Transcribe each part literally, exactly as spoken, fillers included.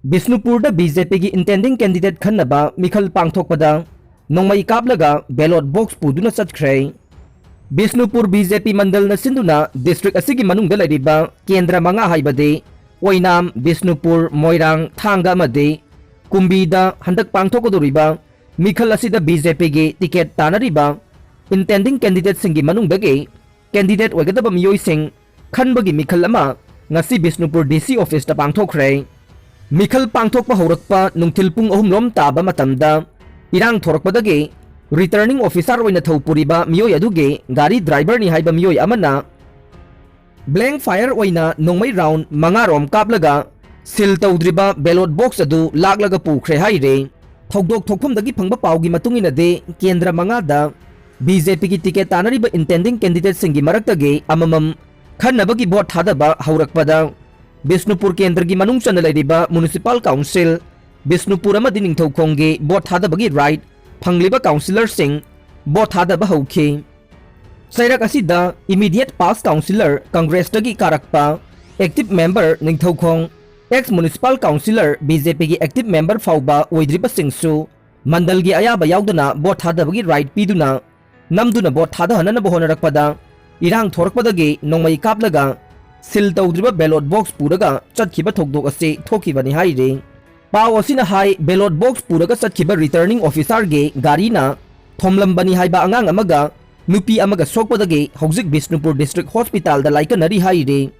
ꯕꯤꯁꯅꯨꯄꯨꯔꯗ B J ꯄꯤꯒꯤ intending candidate ꯈꯟꯅꯕ ꯃꯤꯈꯜ ꯄꯥꯡꯊꯣꯛꯄꯗ ꯅꯣꯡꯃꯩ ꯀꯥꯞꯂꯒ ballot box ꯄꯨꯗꯨꯅ ꯆꯠꯈ꯭ꯔꯦ꯫ ꯕꯤꯁꯅꯨꯄꯨꯔ ꯕꯤ ꯖꯦ ꯄꯤ ꯃꯟꯗꯜꯅ ꯁꯤꯟꯗꯨꯅ district ꯑꯁꯤꯒꯤ ꯃꯅꯨꯡꯗ ꯂꯩꯔꯤꯕ ꯀꯦꯟꯗ꯭ꯔ ꯃꯉꯥ ꯍꯥꯏꯕꯗꯤ ꯑꯣꯏꯅꯥꯝ, ꯕꯤꯁꯅꯨꯄꯨꯔ, ꯃꯣꯏꯔꯥꯡ, ꯊꯥꯡꯒ ꯑꯃꯗꯤ ꯀꯨꯝꯕꯤꯗ ꯍꯟꯗꯛ ꯄꯥꯡꯊꯣꯛꯀꯗꯧꯔꯤꯕ ꯃꯤꯈꯜ ꯑꯁꯤꯗ ꯕꯤ ꯖꯦ ꯄꯤꯒꯤ ticket ꯇꯥꯟꯅꯔꯤꯕ intending candidateꯁꯤꯡꯒꯤ ꯃꯅꯨꯡꯗꯒꯤ candidate ꯑꯣꯏꯒꯗꯕ ꯃꯤꯑꯣꯏꯁꯤꯡ ꯈꯟꯕꯒꯤ ꯃꯤꯈꯜ ꯑꯃ ꯉꯁꯤ ꯕꯤꯁꯅꯨꯄꯨꯔ ꯗꯤ ꯁꯤ officeꯇ ꯄꯥꯡꯊꯣꯛꯈ꯭ꯔꯦ꯫ ꯃꯤꯈꯜ ꯄꯥꯡꯊꯣꯛꯄ ꯍꯧꯔꯛꯄ ꯅꯨꯡꯊꯤꯜ ꯄꯨꯡ ꯑꯍꯨꯝ ꯔꯣꯝ ꯇꯥꯕ ꯃꯇꯝꯗ ꯏꯔꯥꯡ ꯊꯣꯔꯛꯄꯗꯒꯤ returning officer ꯑꯣꯏꯅ ꯊꯧ ꯄꯨꯔꯤꯕ ꯃꯤꯑꯣꯏ ꯑꯗꯨꯒꯤ ꯒꯥꯔꯤ driverꯅꯤ ꯍꯥꯏꯕ ꯃꯤꯑꯣꯏ ꯑꯃꯅ blank fire ꯑꯣꯏꯅ ꯅꯣꯡꯃꯩ round ꯃꯉꯥ ꯔꯣꯝ ꯀꯥꯞꯂꯒ seal ꯇꯧꯗ꯭ꯔꯤꯕ ballot box ꯑꯗꯨ ꯂꯥꯛꯂꯒ ꯄꯨꯈ꯭ꯔꯦ ꯍꯥꯏꯔꯦ꯫ ꯊꯧꯗꯣꯛ ꯊꯣꯛꯐꯝꯗꯒꯤ ꯐꯪꯕ ꯄꯥꯎꯒꯤ ꯃꯇꯨꯡ ꯏꯟꯅꯗꯤ, ꯀꯦꯟꯗ꯭ꯔ ꯃꯉꯥꯗ ꯕꯤ ꯖꯦ ꯄꯤꯒꯤ ticket ꯇꯥꯟꯅꯔꯤꯕ intending candidateꯁꯤꯡꯒꯤ ꯃꯔꯛꯇꯒꯤ ꯑꯃꯃꯝ ꯈꯟꯅꯕꯒꯤ vote ꯊꯥꯗꯕ ꯍꯧꯔꯛꯄꯗ, ꯕꯤꯁꯅꯨꯄꯨꯔ ꯀꯦꯟꯗ꯭ꯔꯒꯤ ꯃꯅꯨꯡ ꯆꯟꯅ ꯂꯩꯔꯤꯕ municipal council, ꯕꯤꯁꯅꯨꯄꯨꯔ ꯑꯃꯗꯤ ꯅꯤꯡꯊꯧꯈꯣꯡꯒꯤ vote ꯊꯥꯗꯕꯒꯤ right ꯐꯪꯂꯤꯕ councillorꯁꯤꯡ vote ꯊꯥꯗꯕ ꯍꯧꯈꯤ꯫ ꯆꯩꯔꯛ ꯑꯁꯤꯗ immediate past councillor Congressꯇꯒꯤ ꯀꯥꯔꯛꯄ active member Ningthoukhong, ex municipal councillor B J ꯄꯤꯒꯤ active member ꯐꯥꯎꯕ ꯑꯣꯏꯗ꯭ꯔꯤꯕꯁꯤꯡꯁꯨ ꯃꯟꯗꯜꯒꯤ ꯑꯌꯥꯕ ꯌꯥꯎꯗꯅ vote ꯊꯥꯗꯕꯒꯤ right ꯄꯤꯗꯨꯅ ꯅꯝꯗꯨꯅ vote ꯊꯥꯗꯍꯟꯅꯅꯕ ꯍꯣꯠꯅꯔꯛꯄꯗ ꯏꯔꯥꯡ ꯊꯣꯔꯛꯄꯗꯒꯤ ꯅꯣꯡꯃꯩ ꯀꯥꯞꯂꯒ seal ꯇꯧꯗ꯭ꯔꯤꯕ ballot box ꯄꯨꯔꯒ ꯆꯠꯈꯤꯕ ꯊꯧꯗꯣꯛ ꯑꯁꯤ ꯊꯣꯛꯈꯤꯕꯅꯤ ꯍꯥꯏꯔꯤ꯫ ꯄꯥꯎ ꯑꯁꯤꯅ ꯍꯥꯏ, ballot box ꯄꯨꯔꯒ ꯆꯠꯈꯤꯕ returning officerꯒꯤ ꯒꯥꯔꯤꯅ ꯊꯣꯝꯂꯝꯕꯅꯤ ꯍꯥꯏꯕ ꯑꯉꯥꯡ ꯑꯃꯒ ꯅꯨꯄꯤ ꯑꯃꯒ ꯁꯣꯛꯄꯗꯒꯤ ꯍꯧꯖꯤꯛ ꯕꯤꯁꯅꯨꯄꯨꯔ district hospitalꯗ ꯂꯥꯏꯀꯠꯅꯔꯤ ꯍꯥꯏꯔꯤ꯫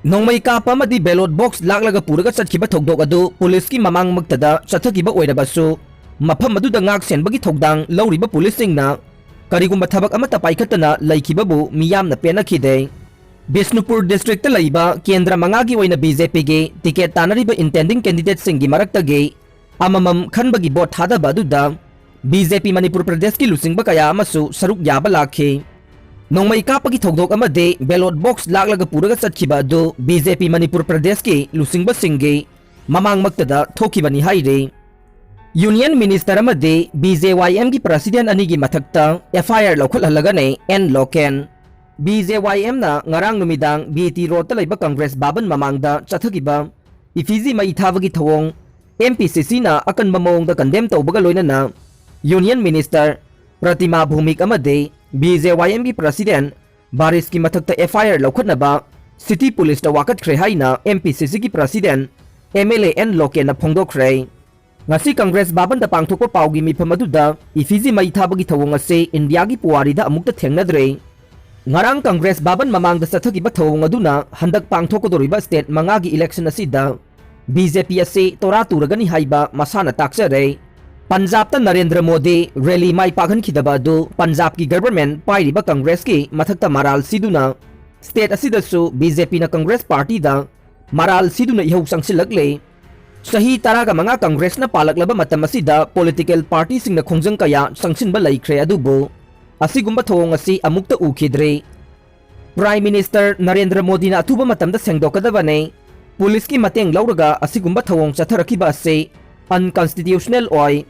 ꯅꯣꯡꯃꯩ ꯀꯥꯞꯄ ꯑꯃꯗꯤ ballot box ꯂꯥꯛꯂꯒ ꯄꯨꯔꯒ ꯆꯠꯈꯤꯕ ꯊꯧꯗꯣꯛ ꯑꯗꯨ ꯄꯨꯂꯤꯁꯀꯤ ꯃꯃꯥꯡꯃꯛꯇꯗ ꯆꯠꯊꯈꯤꯕ ꯑꯣꯏꯔꯕꯁꯨ, ꯃꯐꯝ ꯑꯗꯨꯗ ꯉꯥꯛ ꯁꯦꯟꯕꯒꯤ ꯊꯧꯗꯥꯡ ꯂꯧꯔꯤꯕ ꯄꯨꯂꯤꯁꯁꯤꯡꯅ ꯀꯔꯤꯒꯨꯝꯕ ꯊꯕꯛ ꯑꯃꯠꯇ ꯄꯥꯏꯈꯠꯇꯅ ꯂꯩꯈꯤꯕꯕꯨ ꯃꯤꯌꯥꯝꯅ ꯄꯦꯟꯅꯈꯤꯗꯦ꯫ ꯕꯤꯁꯅꯨꯄꯨꯔ districtꯇ ꯂꯩꯕ ꯀꯦꯟꯗ꯭ꯔ ꯃꯉꯥꯒꯤ ꯑꯣꯏꯅ ꯕꯤ ꯖꯦ ꯄꯤꯒꯤ ticket ꯇꯥꯟꯅꯔꯤꯕ intending candidateꯁꯤꯡꯒꯤ ꯃꯔꯛꯇꯒꯤ ꯑꯃꯃꯝ ꯈꯟꯕꯒꯤ vote ꯊꯥꯗꯕ ꯑꯗꯨꯗ ꯕꯤ ꯖꯦ ꯄꯤ ꯃꯅꯤꯄꯨꯔ ꯄ꯭ꯔꯗꯦꯁꯀꯤ ꯂꯨꯆꯤꯡꯕ ꯀꯌꯥ ꯑꯃꯁꯨ ꯁꯔꯨꯛ ꯌꯥꯕ ꯂꯥꯛꯈꯤ꯫ ꯅꯣꯡꯃꯩ ꯀꯥꯞꯄꯒꯤ ꯊꯧꯗꯣꯛ ꯑꯃꯗꯤ ballot box ꯂꯥꯛꯂꯒ ꯄꯨꯔꯒ ꯆꯠꯈꯤꯕ ꯑꯗꯨ ꯕꯤ ꯖꯦ ꯄꯤ ꯃꯅꯤꯄꯨꯔ ꯄ꯭ꯔꯗꯦꯁꯀꯤ ꯂꯨꯆꯤꯡꯕꯁꯤꯡꯒꯤ ꯃꯃꯥꯡꯃꯛꯇꯗ ꯊꯣꯛꯈꯤꯕꯅꯤ ꯍꯥꯏꯔꯤ꯫ Union Minister ꯑꯃꯗꯤ ꯕꯤ ꯖꯦ ꯋꯥꯏ ꯑꯦꯝꯒꯤ President ꯑꯅꯤꯒꯤ ꯃꯊꯛꯇ ꯑꯦꯐ ꯑꯥꯏ ꯑꯥꯔ ꯂꯧꯈꯠꯍꯜꯂꯒꯅꯤ N Loken. B J Y ꯑꯦꯝꯅ ꯉꯔꯥꯡ ꯅꯨꯃꯤꯗꯥꯡ ꯕꯤ ꯇꯤ ꯔꯣꯗꯇ ꯂꯩꯕ ꯀꯪꯒ꯭ꯔꯦꯁ ꯚꯕꯟ ꯃꯃꯥꯡꯗ ꯆꯠꯊꯈꯤꯕ ꯏꯐꯤꯖꯤ ꯃꯩ ꯊꯥꯕꯒꯤ ꯊꯧꯑꯣꯡ ꯑꯦꯝ ꯄꯤ ꯁꯤ ꯁꯤꯅ ꯑꯀꯟꯕ ꯃꯑꯣꯡꯗ ꯀꯟꯗꯦꯝ ꯇꯧꯕꯒ ꯂꯣꯏꯅꯅ ꯌꯨꯅꯤꯌꯟ ꯃꯤꯅꯤꯁꯇꯔ ꯄ꯭ꯔꯇꯤꯃꯥ ꯚꯧꯃꯤꯛ ꯑꯃꯗꯤ ꯕꯤ ꯖꯦ ꯋꯥꯏ ꯑꯦꯝꯒꯤ ꯄ꯭ꯔꯁꯤꯗꯦꯟ ꯕꯥꯔꯤꯁꯀꯤ ꯃꯊꯛꯇ ꯑꯦꯐ ꯑꯥꯏ ꯑꯥꯔ ꯂꯧꯈꯠꯅꯕ ꯁꯤꯇꯤ ꯄꯨꯂꯤꯁꯇ ꯋꯥꯀꯠꯈ꯭ꯔꯦ ꯍꯥꯏꯅ ꯑꯦꯝ ꯄꯤ ꯁꯤ ꯁꯤꯒꯤ president M L A N ꯂꯣꯀꯦꯟꯅ ꯐꯣꯡꯗꯣꯛꯈ꯭ꯔꯦ꯫ ꯉꯁꯤ ꯀꯪꯒ꯭ꯔꯦꯁ ꯚꯕꯟꯗ ꯄꯥꯡꯊꯣꯛꯄ ꯄꯥꯎꯒꯤ ꯃꯤꯐꯝ ꯑꯗꯨꯗ ꯏꯐꯤꯖꯤ ꯃꯩ ꯊꯥꯕꯒꯤ ꯊꯧꯑꯣꯡ ꯑꯁꯤ ꯏꯟꯗꯤꯌꯥꯒꯤ ꯄꯨꯋꯥꯔꯤꯗ ꯑꯃꯨꯛꯇ ꯊꯦꯡꯅꯗ꯭ꯔꯤ꯫ ꯉꯔꯥꯡ ꯀꯪꯒ꯭ꯔꯦꯁ ꯚꯕꯟ ꯃꯃꯥꯡꯗ ꯆꯠꯊꯈꯤꯕ ꯊꯧꯑꯣꯡ ꯑꯗꯨꯅ ꯍꯟꯗꯛ ꯄꯥꯡꯊꯣꯛꯀꯗꯧꯔꯤꯕ ꯁ꯭ꯇꯦꯠ ꯃꯉꯥꯒꯤ ꯏꯂꯦꯛꯁꯟ ꯑꯁꯤꯗ ꯕꯤ ꯖꯦ ꯄꯤ ꯑꯁꯤ ꯇꯣꯔꯥ ꯇꯨꯔꯒꯅꯤ ꯍꯥꯏꯕ ꯃꯁꯥꯅ ꯇꯥꯛꯆꯔꯦ꯫ ꯄꯟꯖꯥꯕꯇ ꯅꯔꯦꯟꯗ꯭ꯔ ꯃꯣꯗꯤ ꯔꯦꯂꯤ ꯃꯥꯏ ꯄꯥꯛꯍꯟꯈꯤꯗꯕ ꯑꯗꯨ ꯄꯟꯖꯥꯕꯀꯤ ꯒꯚꯔꯟꯃꯦꯟꯠ ꯄꯥꯏꯔꯤꯕ ꯀꯪꯒ꯭ꯔꯦꯁꯀꯤ ꯃꯊꯛꯇ ꯃꯔꯥꯜ ꯁꯤꯗꯨꯅ ꯁ꯭ꯇꯦꯠ ꯑꯁꯤꯗꯁꯨ ꯕꯤ ꯖꯦ ꯄꯤꯅ ꯀꯪꯒ꯭ꯔꯦꯁ ꯄꯥꯔꯇꯤꯗ ꯃꯔꯥꯜ ꯁꯤꯗꯨꯅ ꯏꯍꯧ ꯆꯪꯁꯤꯜꯂꯛꯂꯦ꯫ ꯆꯍꯤ ꯇꯔꯥꯒ ꯃꯉꯥ ꯀꯪꯒ꯭ꯔꯦꯁꯅ ꯄꯥꯜꯂꯛꯂꯕ ꯃꯇꯝ ꯑꯁꯤꯗ ꯄꯣꯂꯤꯇꯤꯀꯦꯜ ꯄꯥꯔꯇꯤꯁꯤꯡꯅ ꯈꯣꯡꯖꯪ ꯀꯌꯥ ꯆꯪꯁꯤꯟꯕ ꯂꯩꯈ꯭ꯔꯦ, ꯑꯗꯨꯕꯨ ꯑꯁꯤꯒꯨꯝꯕ ꯊꯧꯑꯣꯡ ꯑꯁꯤ ꯑꯃꯨꯛꯇ ꯎꯈꯤꯗ꯭ꯔꯤ꯫ ꯄ꯭ꯔꯥꯏꯝ ꯃꯤꯅꯤꯁꯇꯔ ꯅꯔꯦꯟꯗ꯭ꯔ ꯃꯣꯗꯤꯅ ꯑꯊꯨꯕ ꯃꯇꯝꯗ ꯁꯦꯡꯗꯣꯛꯀꯗꯕꯅꯤ꯫ ꯄꯨꯂꯤꯁꯀꯤ ꯃꯇꯦꯡ ꯂꯧꯔꯒ ꯑꯁꯤꯒꯨꯝꯕ ꯊꯧꯑꯣꯡ ꯆꯠꯊꯔꯛꯈꯤꯕ ꯑꯁꯤ ꯑꯟꯀꯟꯁꯇꯤꯇ꯭ꯌꯨꯁꯅꯦꯜ ꯑꯣꯏ꯫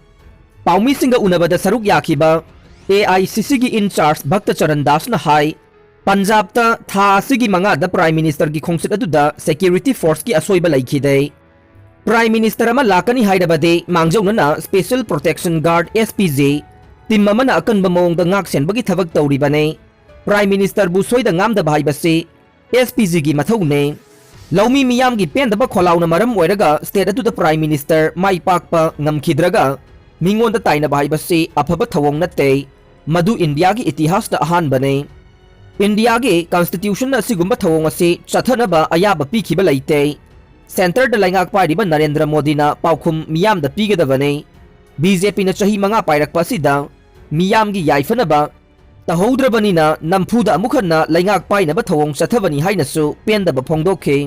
ꯄꯥꯎꯃꯤꯁꯤꯡꯒ ꯎꯅꯕꯗ ꯁꯔꯨꯛ ꯌꯥꯈꯤꯕ ꯑꯦ ꯑꯥꯏ ꯁꯤ ꯁꯤꯒꯤ ꯏꯟꯆꯥꯔꯖ ꯚꯛꯇ ꯆꯔꯟ ꯗꯥꯁꯅ ꯍꯥꯏ, ꯄꯟꯖꯥꯕꯇ ꯊꯥ ꯑꯁꯤꯒꯤ ꯃꯉꯥꯗ ꯄ꯭ꯔꯥꯏꯝ ꯃꯤꯅꯤꯁꯇꯔꯒꯤ ꯈꯣꯡꯆꯠ ꯑꯗꯨꯗ ꯁꯦꯀ꯭ꯌꯨꯔꯤꯇꯤ ꯐꯣꯔꯁꯀꯤ ꯑꯁꯣꯏꯕ ꯂꯩꯈꯤꯗꯦ꯫ ꯄ꯭ꯔꯥꯏꯝ ꯃꯤꯅꯤꯁꯇꯔ ꯑꯃ ꯂꯥꯛꯀꯅꯤ ꯍꯥꯏꯔꯕꯗꯤ ꯃꯥꯡꯖꯧꯅꯅ special protection guard, S P G, team ꯑꯃꯅ ꯑꯀꯟꯕ ꯃꯑꯣꯡꯗ ꯉꯥꯛ ꯁꯦꯟꯕꯒꯤ ꯊꯕꯛ ꯇꯧꯔꯤꯕꯅꯤ꯫ ꯄ꯭ꯔꯥꯏꯝ ꯃꯤꯅꯤꯁꯇꯔꯕꯨ ꯁꯣꯏꯗ ꯉꯥꯝꯗꯕ ꯍꯥꯏꯕꯁꯤ ꯑꯦꯁ ꯄꯤ ꯖꯤꯒꯤ ꯃꯊꯧꯅꯤ꯫ ꯂꯧꯃꯤ ꯃꯤꯌꯥꯝꯒꯤ ꯄꯦꯟꯗꯕ ꯈꯣꯜꯂꯥꯎꯅ ꯃꯔꯝ ꯑꯣꯏꯔꯒ ꯁ꯭ꯇꯦꯠ ꯑꯗꯨꯗ ꯄ꯭ꯔꯥꯏꯝ ꯃꯤꯅꯤꯁꯇꯔ ꯃꯥꯏ ꯄꯥꯛꯄ ꯉꯝꯈꯤꯗ꯭ꯔꯒ ꯃꯤꯉꯣꯟꯗ ꯇꯥꯏꯅꯕ ꯍꯥꯏꯕꯁꯤ ꯑꯐꯕ ꯊꯧꯑꯣꯡ ꯅꯠꯇꯦ꯫ ꯃꯗꯨ ꯏꯟꯗꯤꯌꯥꯒꯤ ꯏꯇꯤꯍꯥꯁꯇ ꯑꯍꯥꯟꯕꯅꯤ꯫ ꯏꯟꯗꯤꯌꯥꯒꯤ ꯀꯟꯁꯇꯤꯇ꯭ꯌꯨꯁꯟꯅ ꯑꯁꯤꯒꯨꯝꯕ ꯊꯧꯑꯣꯡ ꯑꯁꯤ ꯆꯠꯊꯅꯕ ꯑꯌꯥꯕ ꯄꯤꯈꯤꯕ ꯂꯩꯇꯦ꯫ ꯁꯦꯟꯇꯔꯗ ꯂꯩꯉꯥꯛ ꯄꯥꯏꯔꯤꯕ ꯅꯔꯦꯟꯗ꯭ꯔ ꯃꯣꯗꯤꯅ ꯄꯥꯎꯈꯨꯝ ꯃꯤꯌꯥꯝꯗ ꯄꯤꯒꯗꯕꯅꯤ꯫ ꯕꯤ ꯖꯦ ꯄꯤꯅ ꯆꯍꯤ ꯃꯉꯥ ꯄꯥꯏꯔꯛꯄ ꯑꯁꯤꯗ ꯃꯤꯌꯥꯝꯒꯤ ꯌꯥꯏꯐꯅꯕ ꯇꯧꯍꯧꯗ꯭ꯔꯕꯅꯤꯅ ꯅꯝꯐꯨꯗ ꯑꯃꯨꯛ ꯍꯟꯅ ꯂꯩꯉꯥꯛ ꯄꯥꯏꯅꯕ ꯊꯧꯑꯣꯡ ꯆꯠꯊꯕꯅꯤ ꯍꯥꯏꯅꯁꯨ ꯄꯦꯟꯗꯕ ꯐꯣꯡꯗꯣꯛꯈꯤ꯫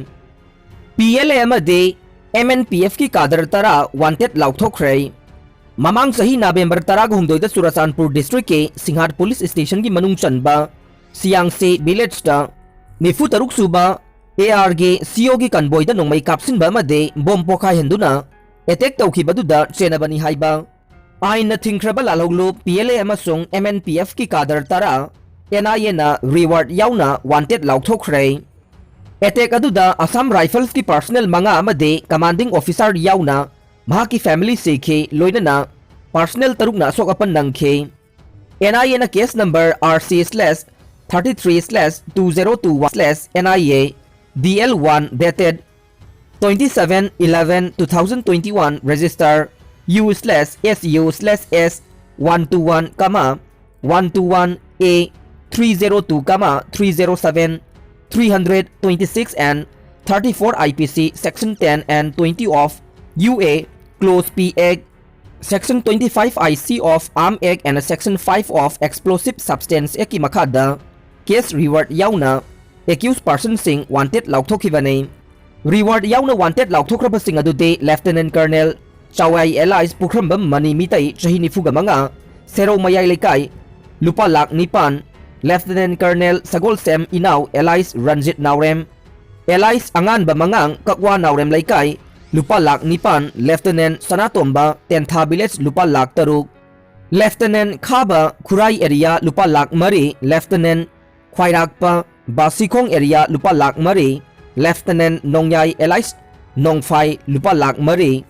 ꯄꯤ ꯑꯦꯜ ꯑꯦ ꯑꯃꯗꯤ ꯑꯦꯝ ꯑꯦꯟ ꯄꯤ ꯑꯦꯐꯀꯤ ꯀꯥꯗꯔ ꯇꯔꯥ ꯋꯥꯟꯇꯦꯗ ꯂꯥꯎꯊꯣꯛꯈ꯭ꯔꯦ꯫ ꯃꯃꯥꯡ ꯆꯍꯤ ꯅꯕꯦꯝꯕꯔ ꯇꯔꯥꯒ ꯍꯨꯝꯗꯣꯏꯗ ꯆꯨꯔꯆꯥꯟꯄꯨꯔ ꯗꯤꯁꯇ꯭ꯔꯤꯛꯀꯤ ꯁꯤꯡꯍꯥꯠ ꯄꯨꯂꯤꯁ ꯁ꯭ꯇꯦꯁꯟꯒꯤ ꯃꯅꯨꯡ ꯆꯟꯕ ꯁꯤꯌꯥꯡꯁꯤ ꯚꯤꯂꯦꯖꯇ ꯅꯤꯐꯨ ꯇꯔꯨꯛ ꯁꯨꯕ ꯑꯦ ꯑꯥꯔꯒꯤ ꯁꯤ ꯑꯣꯒꯤ ꯀꯟꯕꯣꯏꯗ ꯅꯣꯡꯃꯩ ꯀꯥꯞꯁꯤꯟꯕ ꯑꯃꯗꯤ ꯕꯣꯝ ꯄꯣꯈꯥꯏꯍꯟꯗꯨꯅ ꯑꯦꯇꯦꯛ ꯇꯧꯈꯤꯕꯗꯨꯗ ꯆꯦꯟꯅꯕꯅꯤ ꯍꯥꯏꯕ ꯑꯥꯏꯟꯅ ꯊꯤꯡꯈ꯭ꯔꯕ ꯂꯥꯜꯍꯧꯂꯨꯞ ꯄꯤ ꯑꯦꯜ ꯑꯦ ꯑꯃꯁꯨꯡ ꯑꯦꯝ ꯑꯦꯟ ꯄꯤ ꯑꯦꯐꯀꯤ ꯀꯥꯗꯔ ꯇꯔꯥ ꯑꯦꯟ ꯑꯥꯏ ꯑꯦꯅ ꯔꯤꯋꯥꯔꯗ ꯌꯥꯎꯅ ꯋꯥꯟꯇꯦꯗ ꯂꯥꯎꯊꯣꯛꯈ꯭ꯔꯦ꯫ ꯑꯦꯇꯦꯛ ꯑꯗꯨꯗ ꯑꯁꯥꯝ ꯔꯥꯏꯐꯜꯁꯀꯤ ꯄꯥꯔꯁꯅꯦꯜ ꯃꯉꯥ ꯑꯃꯗꯤ ꯀꯃꯥꯟꯗꯤꯡ ꯑꯣꯐꯤꯁꯥꯔ ꯌꯥꯎꯅ ꯃꯍꯥꯛꯀꯤ ꯐꯦꯃꯤꯂꯤ ꯁꯤꯈꯤ, ꯂꯣꯏꯅꯅ ꯄꯥꯔꯁꯅꯦꯜ ꯇꯔꯨꯛꯅ ꯑꯁꯣꯛ ꯑꯄꯟ ꯅꯪꯈꯤ꯫ ꯑꯦꯟ ꯑꯥꯏ ꯑꯦꯅ case number R C slash thirty three slash two zero two one slash N I A D L one dated twenty seven eleven two thousand twenty one register U slash S U slash S one two one comma one two one A three zero two comma three zero seven three hundred twenty six and thirty four I P C section ten and twenty of U A clause P Act, section twenty five I C of Arm Act and section five of Explosive Substance Act ꯀꯤ ꯃꯈꯥꯗ case reward ꯌꯥꯎꯅ accused person ꯁꯤꯡ wanted ꯂꯥꯎꯊꯣꯛꯈꯤꯕꯅꯤ꯫ Reward ꯌꯥꯎꯅ wanted ꯂꯥꯎꯊꯣꯛꯈ꯭ꯔꯕꯁꯤꯡ ꯑꯗꯨꯗꯤ Lieutenant Colonel Chaoyai alias Pukhrambam Mani Meitei ꯆꯍꯤ ꯅꯤꯐꯨꯒ ꯃꯉꯥ, ꯁꯦꯔꯧ ꯃꯌꯥꯏ ꯂꯩꯀꯥꯏ, ꯂꯨꯄꯥ ꯂꯥꯈ ꯅꯤꯄꯥꯟ, Lieutenant Colonel ꯁꯒꯣꯜꯁꯦꯝ ꯏꯅꯥꯎ alias ꯔꯟꯖꯤꯠ ꯅꯥꯎꯔꯦꯝ alias ꯑꯉꯥꯟꯕ ꯃꯉꯥꯡ ꯀꯛꯋꯥ ꯅꯥꯎꯔꯦꯝ ꯂꯩꯀꯥꯏ, ꯂꯨꯄꯥ ꯂꯥꯈ ꯅꯤꯄꯥꯟ, Lieutenant ꯁꯅꯥꯇꯣꯝꯕ ꯇꯦꯟꯊꯥ village ꯂꯨꯄꯥ ꯂꯥꯈ ꯇꯔꯨꯛ, Lieutenant ꯈꯥꯕ ꯈꯨꯔꯥꯏ area ꯂꯨꯄꯥ ꯂꯥꯈ ꯃꯔꯤ, Lieutenant ꯈ꯭ꯋꯥꯏꯔꯥꯛꯄ ꯕꯥꯁꯤꯈꯣꯡ area ꯂꯨꯄꯥ ꯂꯥꯈ ꯃꯔꯤ, Lieutenant ꯅꯣꯡꯌꯥꯏ alias ꯅꯣꯡꯐꯥꯏ ꯂꯨꯄꯥ ꯂꯥꯈ ꯃꯔꯤ,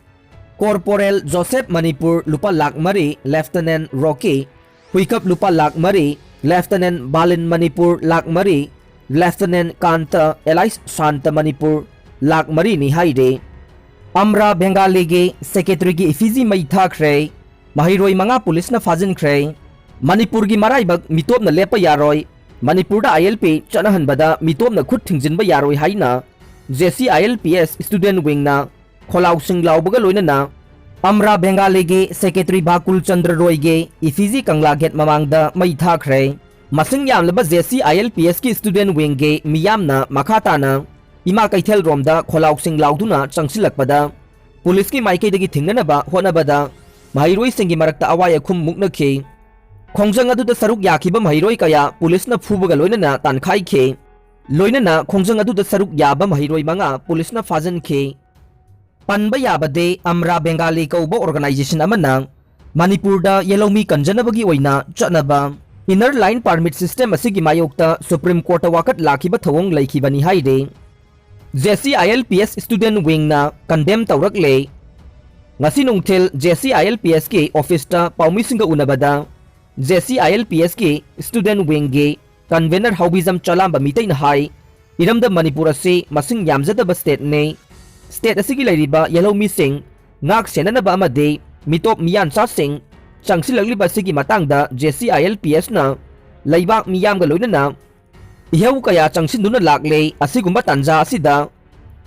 Corporal ꯖꯣꯁꯦꯐ ꯃꯅꯤꯄꯨꯔ ꯂꯨꯄꯥ ꯂꯥꯈ ꯃꯔꯤ, Lieutenant ꯔꯣꯀꯤ ꯍꯨꯏꯀꯞ ꯂꯨꯄꯥ ꯂꯥꯈ ꯃꯔꯤ, Lieutenant ꯕꯥꯂꯤꯟ ꯃꯅꯤꯄꯨꯔ ꯂꯥꯈ ꯃꯔꯤ, Lieutenant ꯀꯥꯟꯇ alias Santa Manipur lakh ꯃꯔꯤꯅꯤ ꯍꯥꯏꯔꯤ꯫ ꯑꯝꯔꯥ ꯕꯦꯡꯒꯥꯂꯤꯒꯤ secretary ꯒꯤ effigy ꯃꯩ ꯊꯥꯈ꯭ꯔꯦ꯫ ꯃꯍꯩꯔꯣꯏ ꯃꯉꯥ ꯄꯨꯂꯤꯁꯅ ꯐꯥꯖꯤꯟꯈ꯭ꯔꯦ꯫ ꯃꯅꯤꯄꯨꯔꯒꯤ ꯃꯔꯥꯏꯕꯛ ꯃꯤꯇꯣꯞꯅ ꯂꯦꯞꯄ ꯌꯥꯔꯣꯏ꯫ ꯃꯅꯤꯄꯨꯔꯗ I L P ꯆꯠꯅꯍꯟꯕꯗ ꯃꯤꯇꯣꯞꯅ ꯈꯨꯠ ꯊꯤꯡꯖꯤꯟꯕ ꯌꯥꯔꯣꯏ ꯍꯥꯏꯅ J C I L P S student wing ꯅ ꯈꯣꯜꯂꯥꯎꯁꯤꯡ ꯂꯥꯎꯕꯒ ꯂꯣꯏꯅꯅ ꯑꯝꯔꯥ ꯕꯦꯡꯒꯥꯂꯤꯒꯤ secretary ꯚꯥꯀꯨꯜ ꯆꯟꯗ꯭ꯔ ꯔꯣꯏꯒꯤ effigy ꯀꯪꯂꯥ gate ꯃꯃꯥꯡꯗ ꯃꯩ ꯊꯥꯈ꯭ꯔꯦ꯫ ꯃꯁꯤꯡ ꯌꯥꯝꯂꯕ J C I L P S ꯀꯤ student wing ꯒꯤ ꯃꯤꯌꯥꯝꯅ ꯃꯈꯥ ꯇꯥꯅ ꯏꯃꯥ ꯀꯩꯊꯦꯜ ꯔꯣꯝꯗ ꯈꯣꯜꯂꯥꯎꯁꯤꯡ ꯂꯥꯎꯗꯨꯅ ꯆꯪꯁꯤꯜꯂꯛꯄꯗ ꯄꯨꯂꯤꯁꯀꯤ ꯃꯥꯏꯀꯩꯗꯒꯤ ꯊꯤꯡꯅꯅꯕ ꯍꯣꯠꯅꯕꯗ ꯃꯍꯩꯔꯣꯏꯁꯤꯡꯒꯤ ꯃꯔꯛꯇ ꯑꯋꯥꯏ ꯑꯈꯨꯝ ꯃꯨꯛꯅꯈꯤ꯫ ꯈꯣꯡꯖꯪ ꯑꯗꯨꯗ ꯁꯔꯨꯛ ꯌꯥꯈꯤꯕ ꯃꯍꯩꯔꯣꯏ ꯀꯌꯥ ꯄꯨꯂꯤꯁꯅ ꯐꯨꯕꯒ ꯂꯣꯏꯅꯅ ꯇꯥꯟꯈꯥꯏꯈꯤ꯫ ꯂꯣꯏꯅꯅ ꯈꯣꯡꯖꯪ ꯑꯗꯨꯗ ꯁꯔꯨꯛ ꯌꯥꯕ ꯃꯍꯩꯔꯣꯏ ꯃꯉꯥ ꯄꯨꯂꯤꯁꯅ ꯐꯥꯖꯤꯟꯈꯤ꯫ ꯄꯟꯕ ꯌꯥꯕꯗꯤ ꯑꯝꯔꯥ ꯕꯦꯡꯒꯥꯂꯤ ꯀꯧꯕ organization ꯑꯃꯅ ꯃꯅꯤꯄꯨꯔꯗ ꯌꯦꯜꯍꯧꯃꯤ ꯀꯟꯖꯅꯕꯒꯤ ꯑꯣꯏꯅ ꯆꯠꯅꯕ Inner Line Permit System ꯑꯁꯤꯒꯤ ꯃꯥꯌꯣꯛꯇ Supreme Courtꯇ ꯋꯥꯀꯠ ꯂꯥꯛꯈꯤꯕ ꯊꯧꯑꯣꯡ ꯂꯩꯈꯤꯕꯅꯤ ꯍꯥꯏꯔꯤ꯫ J C I L P S Student Wingꯅ condemn ꯇꯧꯔꯛꯂꯦ꯫ ꯉꯁꯤ ꯅꯨꯡꯊꯤꯜ J C I L P Sꯀꯤ officeꯇ ꯄꯥꯎꯃꯤꯁꯤꯡꯒ ꯎꯅꯕꯗ J C I L P Sꯀꯤ Student Wingꯒꯤ convener ꯍꯥꯎꯕꯤꯖꯝ ꯆꯂꯥꯝꯕ ꯃꯤꯇꯩꯅ ꯍꯥꯏ, ꯏꯔꯝꯗꯝ ꯃꯅꯤꯄꯨꯔ ꯑꯁꯤ ꯃꯁꯤꯡ ꯌꯥꯝꯖꯗꯕ stateꯅꯤ꯫ State ꯑꯁꯤꯒꯤ ꯂꯩꯔꯤꯕ ꯌꯦꯜꯍꯧꯃꯤꯁꯤꯡ ꯉꯥꯛ ꯁꯦꯟꯅꯅꯕ ꯑꯃꯗꯤ ꯃꯤꯇꯣꯞ ꯃꯤꯌꯥꯟꯆꯥꯁꯤꯡ ꯆꯪꯁꯤꯜꯂꯛꯂꯤꯕ ꯑꯁꯤꯒꯤ ꯃꯇꯥꯡꯗ J C I L P Sꯅ ꯂꯩꯕꯥꯛ ꯃꯤꯌꯥꯝꯒ ꯂꯣꯏꯅꯅ ꯏꯍꯧ ꯀꯌꯥ ꯆꯪꯁꯤꯟꯗꯨꯅ ꯂꯥꯛꯂꯦ꯫ ꯑꯁꯤꯒꯨꯝꯕ ꯇꯥꯟꯖꯥ ꯑꯁꯤꯗ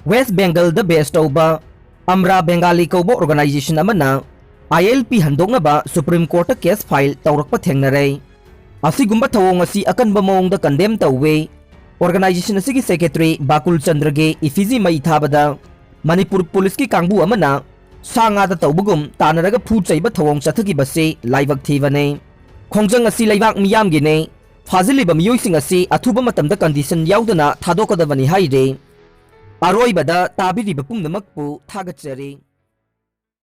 West Bengalꯗ base ꯇꯧꯕ ꯑꯝꯔꯥ ꯕꯦꯡꯒꯥꯂꯤ ꯀꯧꯕ organization ꯑꯃꯅ I L P ꯍꯟꯗꯣꯛꯅꯕ Supreme Courtꯇ case file ꯇꯧꯔꯛꯄ ꯊꯦꯡꯅꯔꯦ꯫ ꯑꯁꯤꯒꯨꯝꯕ ꯊꯧꯑꯣꯡ ꯑꯁꯤ ꯑꯀꯟꯕ ꯃꯑꯣꯡꯗ condemn ꯇꯧꯋꯤ꯫ Organization ꯑꯁꯤꯒꯤ secretary ꯕꯥꯀꯨꯜ ꯆꯟꯗ꯭ꯔꯒꯤ effigy ꯃꯩ ꯊꯥꯕꯗ ꯃꯅꯤꯄꯨꯔ ꯄꯨꯂꯤꯁꯀꯤ ꯀꯥꯡꯕꯨ ꯑꯃꯅ ꯁꯥ ꯉꯥꯗ ꯇꯧꯕꯒꯨꯝ ꯇꯥꯟꯅꯔꯒ ꯐꯨ ꯆꯩꯕ ꯊꯧꯑꯣꯡ ꯆꯠꯊꯈꯤꯕꯁꯤ ꯂꯥꯏꯕꯛ ꯊꯤꯕꯅꯤ꯫ ꯈꯣꯡꯖꯪ ꯑꯁꯤ ꯂꯩꯕꯥꯛ ꯃꯤꯌꯥꯝꯒꯤꯅꯤ꯫ ꯐꯥꯖꯤꯜꯂꯤꯕ ꯃꯤꯑꯣꯏꯁꯤꯡ ꯑꯁꯤ ꯑꯊꯨꯕ ꯃꯇꯝꯗ condition ꯌꯥꯎꯗꯅ ꯊꯥꯗꯣꯛꯀꯗꯕꯅꯤ ꯍꯥꯏꯔꯤ꯫ ꯑꯔꯣꯏꯕꯗ ꯇꯥꯕꯤꯔꯤꯕ ꯄꯨꯝꯅꯃꯛꯄꯨ ꯊꯥꯒꯠꯆꯔꯤ꯫